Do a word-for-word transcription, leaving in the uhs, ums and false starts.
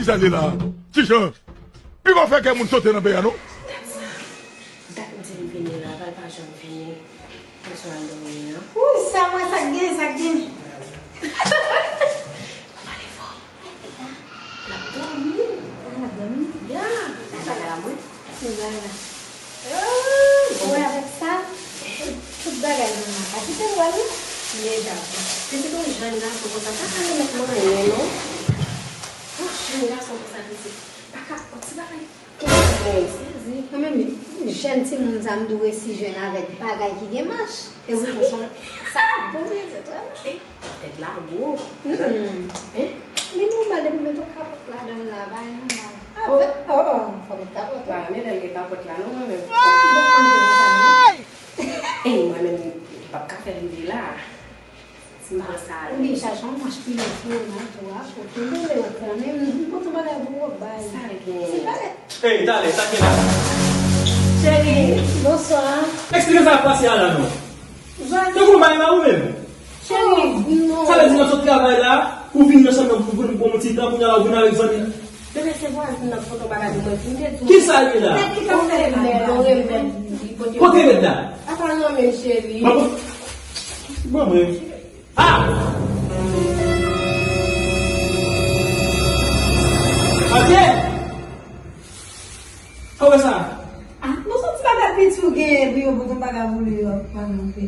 Ki sa l ye la? Kijan? Piga w fè kè moun sote nan peyi a non. Dat m di l vini la, pral pa janm vini. Mwen sou al dòmi an. Wi, sa mwen, sa k gen, sa k gen. Pale fò. L ap dòmi. Ah, l ap dòmi? Ya. Nan bagay la mwen. Nan bagay la. Ou wè avèk sa, tout bagay nan la. Pa kite l wè l non. Men David, pitit yon jèn gason konsa, pa ka remèt manyen non. Yon jèn gason konsa, pitit, pa ka, yon ti bagay. Mwen sezi. Mwen menm, jèn timoun sa, m tou resi jwenn avèk bagay ki gen mach. E ou konprann sa? Bon, men se trè mach. Tèt la gwo. Hmm. Hein? Li nòmal depi w met yon kapòt ladan l la, pa gen nòmal. Oh, oh, oh, fò met kapòt. Pa renmen lè l gen kapòt la non, mwen menm. Bon, mwen te gen sa menm. Ey, mwen menm, m p ap ka fè rive la. Si m pran sa. Ou gen chache yon mach pi lòt yo nan tou a, pou kenbe lè w kanmenm, m pote yon bagay pou w bay. Sa gen? Se bagay. Ey, talè, sa gen la? Cheri, bonswa. Eksplike sa k pase a la non. Te gon bagay la ou menm? Cheri, non. Sa vle di nan sot travay la, ou vin nan chanm nan pou vin pran yon ti tan, kounye a la ou vin avèk zanmi. Bebe, se vwazin nan k pote yon bagay pou mwen, vin te di. Ki sa l ye la? Tèt ki t ap fè mal. Ou renmen, li pote. Kote rèd la? Apa nan men cheri. Mwen, mwen. Ah! Atè! Sa w wè sa? Ah, nou soti bagay piti ou genyen pou yo pote yon bagay pou li yo ap pale anpil.